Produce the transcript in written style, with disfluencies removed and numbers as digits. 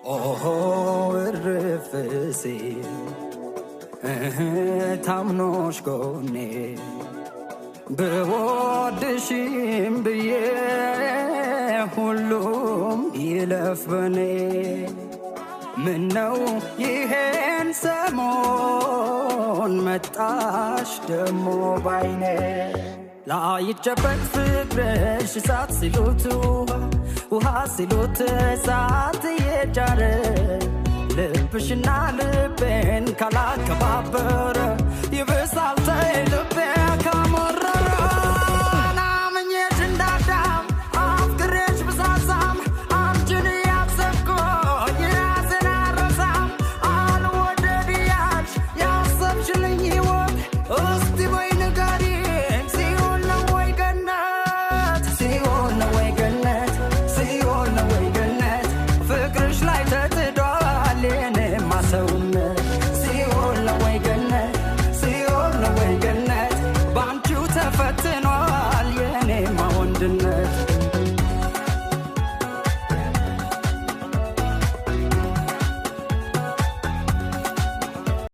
ኦሆ እርፍ ሲል እህ ታምኖሽ ጎኔ ብወድሽም ብዬ ሁሉም ይለፍ በኔ። ምነው ይሄን ሰሞን መጣሽ ደሞ ባይኔ? ላይጨበጥ ፍቅርሽ እሳት ሲሉት ውሃ፣ ውሃ ሲሉት እሳት እየጫረ፣ ልብሽና ልቤን ካላከባበረ ይብሳል ተይ ልቤ ካሞረረ። አምኜሽ እንዳዳም አፍቅሬሽ ብሳሳም አንቺን እያሰብኩኝ ራሴን አልረሳም። አልወደድ ያልሽ ያሰብሽልኝ ሕይወት እስቲ በይ ንገሪኝ፣ ሲኦል ነው ወይ ገነት? ሲኦል ነው ወይ ገነት? ሲኦል ነው ወይ ገነት? ፍቅርሽ ላይ ተጥዷል የኔማ ሰውነት። ሲኦል ነው ወይ ገነት? ሲኦል ነው ወይ ገነት? በአንቺው ተፈትኗል